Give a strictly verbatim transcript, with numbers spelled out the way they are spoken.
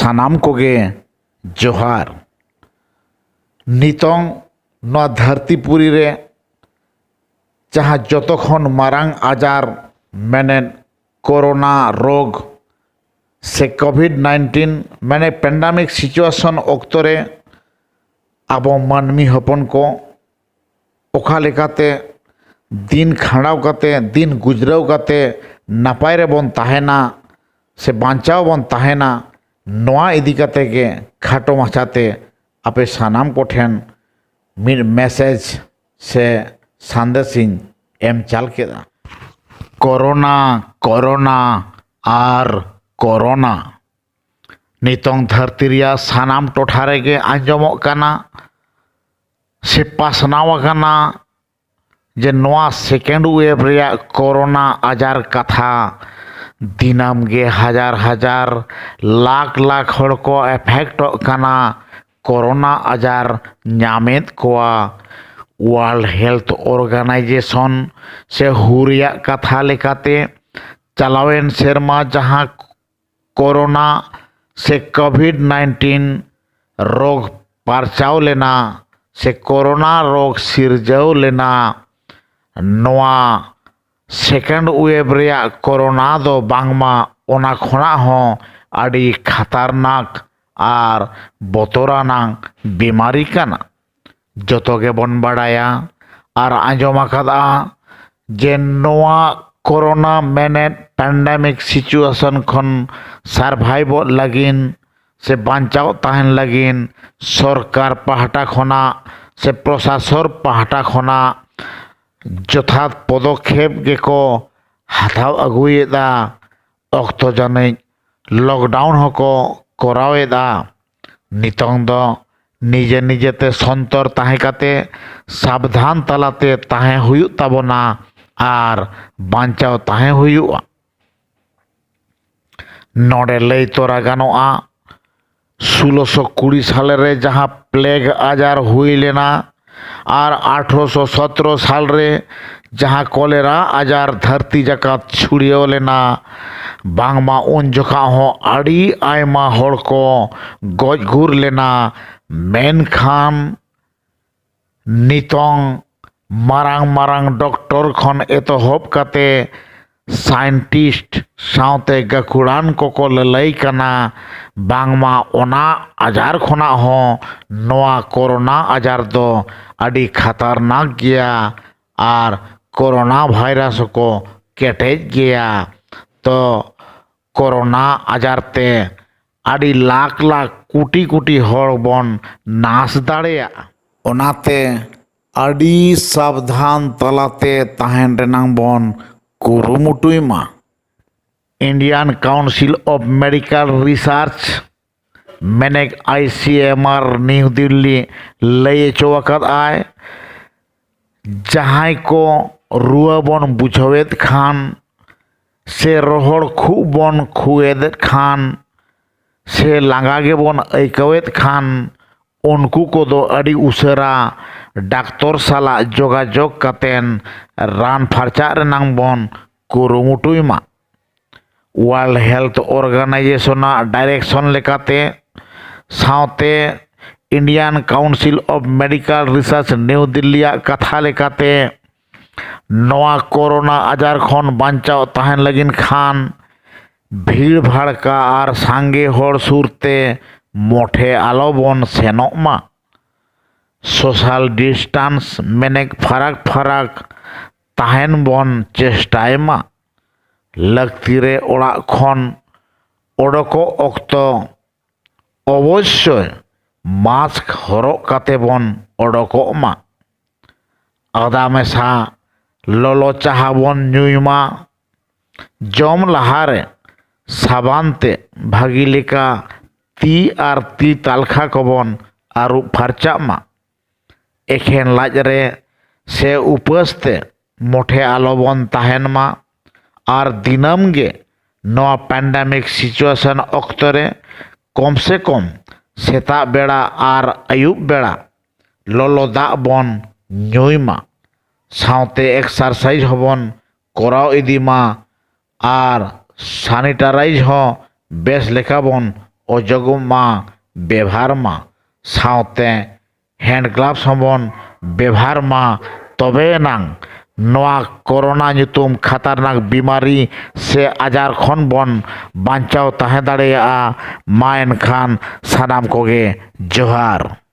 ᱥᱟᱱᱟᱢ ᱠᱚᱜᱮ ᱡᱚᱦᱟᱨ᱾ ᱱᱤᱛᱚᱝ ᱱᱚᱣᱟ ᱫᱷᱟᱹᱨᱛᱤ ᱯᱩᱨᱤ ᱨᱮ ᱡᱟᱦᱟᱸ ᱡᱚᱛᱚ ᱠᱷᱚᱱ ᱢᱟᱨᱟᱝ ᱟᱡᱟᱨ, ᱢᱮᱱᱮᱫ ᱠᱳᱨᱳᱱᱟ ᱨᱳᱜᱽ ᱥᱮ ᱠᱳᱵᱷᱤᱰ ᱱᱟᱭᱤᱱᱴᱤᱱ, ᱢᱮᱱᱮᱫ ᱯᱮᱱᱰᱟᱢᱤᱠ ᱥᱤᱪᱩᱭᱮᱥᱚᱱ ᱚᱠᱛᱚ ᱨᱮ ᱟᱵᱚ ᱢᱟᱹᱱᱢᱤ ᱦᱚᱯᱚᱱ ᱠᱚ ᱚᱠᱟ ᱞᱮᱠᱟᱛᱮ ᱫᱤᱱ ᱠᱷᱟᱸᱰᱟᱣ ᱠᱟᱛᱮ, ᱫᱤᱱ ᱜᱩᱡᱽᱨᱟᱹᱣ ᱠᱟᱛᱮ ᱱᱟᱯᱟᱭ ᱨᱮᱵᱚᱱ ᱛᱟᱦᱮᱱᱟ ᱥᱮ ᱵᱟᱧᱪᱟᱣ ᱵᱚᱱ ᱛᱟᱦᱮᱱᱟ, ᱱᱚᱣᱟ ᱤᱫᱤ ᱠᱟᱛᱮ ᱜᱮ ᱠᱷᱟᱴᱚ ᱢᱟᱪᱷᱟᱛᱮ ᱟᱯᱮ ᱥᱟᱱᱟᱢ ᱠᱚᱴᱷᱮᱱ ᱢᱤᱫ ᱢᱮᱥᱮᱡᱽ ᱥᱮ ᱥᱟᱸᱫᱮᱥ ᱤᱧ ᱮᱢ ᱪᱟᱞ ᱠᱮᱫᱟ᱾ ᱠᱳᱨᱳᱱᱟ, ᱠᱳᱨᱳᱱᱟ ᱟᱨ ᱠᱳᱨᱳᱱᱟ᱾ ᱱᱤᱛᱚᱝ ᱫᱷᱟᱹᱨᱛᱤ ᱨᱮᱭᱟᱜ ᱥᱟᱱᱟᱢ ᱴᱚᱴᱷᱟ ᱨᱮᱜᱮ ᱟᱸᱡᱚᱢᱚᱜ ᱠᱟᱱᱟ ᱥᱮ ᱯᱟᱥᱱᱟᱣ ᱟᱠᱟᱱᱟ ᱡᱮ ᱱᱚᱣᱟ ᱥᱮᱠᱮᱱᱰ ᱣᱮᱵᱷ ᱨᱮᱭᱟᱜ ᱠᱳᱨᱳᱱᱟ ᱟᱡᱟᱨ ᱠᱟᱛᱷᱟ ᱫᱤᱱᱟᱹᱢ ᱜᱮ ᱦᱟᱡᱟᱨ ᱦᱟᱡᱟᱨ, ᱞᱟᱠᱷ ᱞᱟᱠᱷ ᱦᱚᱲ ᱠᱚ ᱮᱯᱷᱮᱠᱴᱚᱜ ᱠᱟᱱᱟ, ᱠᱳᱨᱳᱱᱟ ᱟᱡᱟᱨ ᱧᱟᱢᱮᱫ ᱠᱚᱣᱟ᱾ ᱣᱟᱨᱞᱰ ᱦᱮᱞᱛᱷ ᱚᱨᱜᱟᱱᱟᱭᱡᱮᱥᱚᱱ ᱥᱮ ᱦᱩ ᱨᱮᱭᱟᱜ ᱠᱟᱛᱷᱟ ᱞᱮᱠᱟᱛᱮ, ᱪᱟᱞᱟᱣᱮᱱ ᱥᱮᱨᱢᱟ ᱡᱟᱦᱟᱸ ᱠᱳᱨᱳᱱᱟ ᱥᱮ ᱠᱳᱵᱷᱤᱰ ᱱᱟᱭᱤᱱᱴᱤᱱ ᱨᱳᱜᱽ ᱯᱟᱨᱪᱟᱣ ᱞᱮᱱᱟ ᱥᱮ ᱠᱳᱨᱳᱱᱟ ᱨᱳᱜᱽ ᱥᱤᱨᱡᱟᱹᱣ ᱞᱮᱱᱟ, ᱱᱚᱣᱟ ᱥᱮᱠᱮᱱᱰ ᱣᱮᱵᱷ ᱨᱮᱭᱟᱜ ᱠᱳᱨᱳᱱᱟ ᱫᱚ ᱵᱟᱝᱢᱟ ᱚᱱᱟ ᱠᱷᱚᱱᱟᱜ ᱦᱚᱸ ᱟᱹᱰᱤ ᱠᱷᱟᱛᱟᱨᱱᱟᱠ ᱟᱨ ᱵᱚᱛᱚᱨᱟᱱᱟᱝ ᱵᱤᱢᱟᱨᱤ ᱠᱟᱱᱟ᱾ ᱡᱚᱛᱚ ᱜᱮᱵᱚᱱ ᱵᱟᱲᱟᱭᱟ ᱟᱨ ᱟᱸᱡᱚᱢ ᱟᱠᱟᱫᱟ ᱡᱮ ᱱᱚᱣᱟ ᱠᱳᱨᱳᱱᱟ ᱢᱮᱱᱮᱫ ᱯᱮᱱᱰᱮᱢᱤᱠ ᱥᱤᱪᱩᱭᱮᱥᱚᱱ ᱠᱷᱚᱱ ᱥᱟᱨᱵᱷᱟᱭᱤᱵᱚᱜ ᱞᱟᱹᱜᱤᱫ ᱥᱮ ᱵᱟᱧᱪᱟᱣ ᱛᱟᱦᱮᱱ ᱞᱟᱹᱜᱤᱫ ᱥᱚᱨᱠᱟᱨ ᱯᱟᱦᱴᱟ ᱠᱷᱚᱱᱟᱜ ᱥᱮ ᱯᱨᱚᱥᱟᱥᱚᱱ ᱯᱟᱦᱴᱟ ᱠᱷᱚᱱᱟᱜ ᱡᱚᱛᱷᱟᱛ ᱯᱚᱫᱚᱠᱷᱮᱯ ᱜᱮᱠᱚ ᱦᱟᱛᱟᱣ ᱟᱹᱜᱩᱭᱮᱫᱟ᱾ ᱚᱠᱛᱚ ᱡᱟᱹᱱᱤᱡ ᱞᱚᱠᱰᱟᱣᱩᱱ ᱦᱚᱸᱠᱚ ᱠᱚᱨᱟᱣᱮᱫᱟ᱾ ᱱᱤᱛᱚᱝ ᱫᱚ ᱱᱤᱡᱮ ᱱᱤᱡᱮᱛᱮ ᱥᱚᱱᱛᱚᱨ ᱛᱟᱦᱮᱸ ᱠᱟᱛᱮ ᱥᱟᱵᱫᱷᱟᱱ ᱛᱟᱞᱟᱛᱮ ᱛᱟᱦᱮᱸ ᱦᱩᱭᱩᱜ ᱛᱟᱵᱚᱱᱟ ᱟᱨ ᱵᱟᱧᱪᱟᱣ ᱛᱟᱦᱮᱸ ᱦᱩᱭᱩᱜᱼᱟ᱾ ᱱᱚᱰᱮ ᱞᱟᱹᱭ ᱛᱚᱨᱟ ᱜᱟᱱᱚᱜᱼᱟ, ᱥᱳᱞᱳᱥᱚ ᱠᱩᱲᱤ ᱥᱟᱞᱮ ᱨᱮ ᱡᱟᱦᱟᱸ ᱯᱞᱮᱜᱽ ᱟᱡᱟᱨ ᱦᱩᱭ ᱞᱮᱱᱟ ᱟᱨ ᱟᱴᱷᱨᱚᱥᱚ ᱥᱚᱛᱨᱚ ᱥᱟᱞ ᱨᱮ ᱡᱟᱦᱟᱸ ᱠᱚᱞᱮᱨᱟ ᱟᱡᱟᱨ ᱫᱷᱟᱹᱨᱛᱤ ᱡᱟᱠᱟᱛ ᱪᱷᱩᱲᱭᱟᱹᱣ ᱞᱮᱱᱟ, ᱵᱟᱝᱢᱟ ᱩᱱ ᱡᱚᱠᱷᱟ ᱦᱚᱸ ᱟᱹᱰᱤ ᱟᱭᱢᱟ ᱦᱚᱲ ᱠᱚ ᱜᱚᱡ ᱜᱩᱨ ᱞᱮᱱᱟ᱾ ᱢᱮᱱᱠᱷᱟᱱ ᱱᱤᱛᱚᱝ ᱢᱟᱨᱟᱝ ᱢᱟᱨᱟᱝ ᱰᱚᱠᱴᱚᱨ ᱠᱷᱚᱱ ᱮᱛᱚᱦᱚᱵ ᱠᱟᱛᱮ ᱥᱟᱭᱮᱱᱴᱤᱥᱴ ᱥᱟᱶᱛᱮ ᱜᱟᱹᱠᱷᱩᱲᱟᱱ ᱠᱚᱠᱚ ᱞᱟᱹᱞᱟᱹᱭ ᱠᱟᱱᱟ, ᱵᱟᱝᱢᱟ ᱚᱱᱟ ᱟᱡᱟᱨ ᱠᱷᱚᱱᱟᱜ ᱦᱚᱸ ᱱᱚᱣᱟ ᱠᱳᱨᱳᱱᱟ ᱟᱡᱟᱨ ᱫᱚ ᱟᱹᱰᱤ ᱠᱷᱟᱛᱟᱨᱱᱟᱠ ᱜᱮᱭᱟ ᱟᱨ ᱠᱳᱨᱳᱱᱟ ᱵᱷᱟᱭᱨᱟᱥ ᱦᱚᱸᱠᱚ ᱠᱮᱴᱮᱡ ᱜᱮᱭᱟ᱾ ᱛᱚ ᱠᱳᱨᱳᱱᱟ ᱟᱡᱟᱨ ᱛᱮ ᱟᱹᱰᱤ ᱞᱟᱠᱷ ᱞᱟᱠᱷ ᱠᱳᱴᱤ ᱠᱳᱴᱤ ᱦᱚᱲ ᱵᱚᱱ ᱱᱟᱥ ᱫᱟᱲᱮᱭᱟᱜᱼᱟ᱾ ᱚᱱᱟᱛᱮ ᱟᱹᱰᱤ ᱥᱟᱵᱫᱷᱟᱱ ᱛᱟᱞᱟᱛᱮ ᱛᱟᱦᱮᱱ ᱨᱮᱱᱟᱝ ᱵᱚᱱ ᱠᱩᱨᱩᱢᱩᱴᱩᱭ ᱢᱟ᱾ Indian Council of Medical Research, ᱢᱮᱱᱮᱠ I C M R new Delhi ᱞᱟᱹᱭ ᱦᱚᱪᱚ ᱟᱠᱟᱫ ᱟᱭ, ᱡᱟᱦᱟᱸᱭ ᱠᱚ ᱨᱩᱣᱟᱹ ᱵᱚᱱ ᱵᱩᱡᱷᱟᱹᱣᱮᱫ ᱠᱷᱟᱱ, ᱥᱮ ᱨᱚᱦᱚᱲ ᱠᱷᱩᱜ ᱵᱚᱱ ᱠᱷᱩᱜᱮᱫ ᱠᱷᱟᱱ, ᱥᱮ ᱞᱟᱸᱜᱟ ᱜᱮᱵᱚᱱ ᱟᱹᱭᱠᱟᱹᱣᱮᱫ ᱠᱷᱟᱱ, ᱩᱱᱠᱩ ᱠᱚᱫᱚ ᱟᱹᱰᱤ ᱩᱥᱟᱹᱨᱟ ᱰᱟᱠᱛᱚᱨ ᱥᱟᱞᱟᱜ ᱡᱳᱜᱟᱡᱳᱜᱽ ᱠᱟᱛᱮᱱ ᱨᱟᱱ ᱯᱷᱟᱨᱪᱟᱜ ᱨᱮᱱᱟᱝ ᱵᱚᱱ ᱠᱩᱨᱩᱢᱩᱴᱩᱭ ᱢᱟ᱾ World Health Organization ᱟᱜ direction ᱞᱮᱠᱟᱛᱮ, ᱥᱟᱶᱛᱮ Indian Council of Medical Research new ᱫᱤᱞᱞᱤᱭᱟᱜ ᱠᱟᱛᱷᱟ ᱞᱮᱠᱟᱛᱮ, ᱱᱚᱣᱟ ᱠᱳᱨᱳᱱᱟ ᱟᱡᱟᱨ ᱠᱷᱚᱱ ᱵᱟᱧᱪᱟᱣ ᱛᱟᱦᱮᱱ ᱞᱟᱹᱜᱤᱫ ᱠᱷᱟᱱ ᱵᱷᱤᱲ ᱵᱷᱟᱲᱠᱟ ᱟᱨ ᱥᱟᱸᱜᱮ ᱦᱚᱲ ᱥᱩᱨ ᱛᱮ ᱢᱚᱴᱷᱮ ᱟᱞᱚ ᱵᱚᱱ ᱥᱮᱱᱚᱜ ᱢᱟ᱾ ᱥᱳᱥᱟᱞ ᱰᱤᱥᱴᱟᱱᱥ ᱢᱮᱱᱮᱠ ᱯᱷᱟᱨᱟᱠ ᱯᱷᱟᱨᱟᱠ ᱛᱟᱦᱮᱱ ᱵᱚᱱ ᱪᱮᱥᱴᱟᱭ ᱢᱟ᱾ ᱞᱟᱹᱠᱛᱤ ᱨᱮ ᱚᱲᱟᱜ ᱠᱷᱚᱱ ᱚᱰᱚᱠᱚᱜ ᱚᱠᱛᱚ ᱚᱵᱚᱥᱥᱳᱭ ᱢᱟᱥᱠ ᱦᱚᱨᱚᱜ ᱠᱟᱛᱮ ᱵᱚᱱ ᱚᱰᱚᱠᱚᱜ ᱢᱟ᱾ ᱟᱫᱟ ᱢᱮᱥᱟ ᱞᱚᱞᱚ ᱪᱟᱦᱟ ᱵᱚᱱ ᱧᱩᱭ ᱢᱟ᱾ ᱡᱚᱢ ᱞᱟᱦᱟᱨᱮ ᱥᱟᱵᱟᱱ ᱛᱮ ᱵᱷᱟᱹᱜᱤ ᱞᱮᱠᱟ ᱛᱤ ᱟᱨ ᱛᱤ ᱛᱟᱞᱠᱷᱟ ᱠᱚᱵᱚᱱ ᱟᱹᱨᱩᱵ ᱯᱷᱟᱨᱪᱟᱜ ᱢᱟ᱾ ᱮᱠᱷᱮᱱ ᱞᱟᱡ ᱨᱮ ᱥᱮ ᱩᱯᱟᱹᱥ ᱛᱮ ᱢᱚᱴᱷᱮ ᱟᱞᱚ ᱵᱚᱱ ᱛᱟᱦᱮᱱ ᱢᱟ᱾ ᱟᱨ ᱫᱤᱱᱟᱹᱢ ᱜᱮ ᱱᱚᱣᱟ ᱯᱮᱱᱰᱮᱢᱤᱠ ᱥᱤᱪᱩᱭᱮᱥᱚᱱ ᱚᱠᱛᱚ ᱨᱮ ᱠᱚᱢ ᱥᱮ ᱠᱚᱢ ᱥᱮᱛᱟᱜ ᱵᱮᱲᱟ ᱟᱨ ᱟᱹᱭᱩᱵ ᱵᱮᱲᱟ ᱞᱚᱞᱚ ᱫᱟᱜ ᱵᱚᱱ ᱧᱩᱭ ᱢᱟ᱾ ᱥᱟᱶᱛᱮ ᱮᱠᱥᱟᱨᱥᱟᱭᱤᱡᱽ ᱦᱚᱸᱵᱚᱱ ᱠᱚᱨᱟᱣ ᱤᱫᱤ ᱢᱟ᱾ ᱟᱨ sanitize ᱦᱚᱸ ᱵᱮᱥ ᱞᱮᱠᱟ ᱵᱚᱱ ᱚᱡᱚᱜᱚᱜ ᱢᱟ, ᱵᱮᱵᱷᱟᱨ ᱢᱟ, ᱥᱟᱶᱛᱮ hand gloves ᱦᱚᱸᱵᱚᱱ ᱵᱮᱵᱷᱟᱨ ᱢᱟ᱾ ᱛᱚᱵᱮ ᱮᱱᱟᱝ ᱱᱚᱣᱟ ᱠᱳᱨᱳᱱᱟ ᱧᱩᱛᱩᱢ ᱠᱷᱟᱛᱟᱨᱱᱟᱠ ᱵᱤᱢᱟᱨᱤ ᱥᱮ ᱟᱡᱟᱨ ᱠᱷᱚᱱ ᱵᱚᱱ ᱵᱟᱧᱪᱟᱣ ᱛᱟᱦᱮᱸ ᱫᱟᱲᱮᱭᱟᱜᱼᱟ᱾ ᱢᱟ ᱮᱱᱠᱷᱟᱱ ᱥᱟᱱᱟᱢ ᱠᱚᱜᱮ ᱡᱚᱦᱟᱨ᱾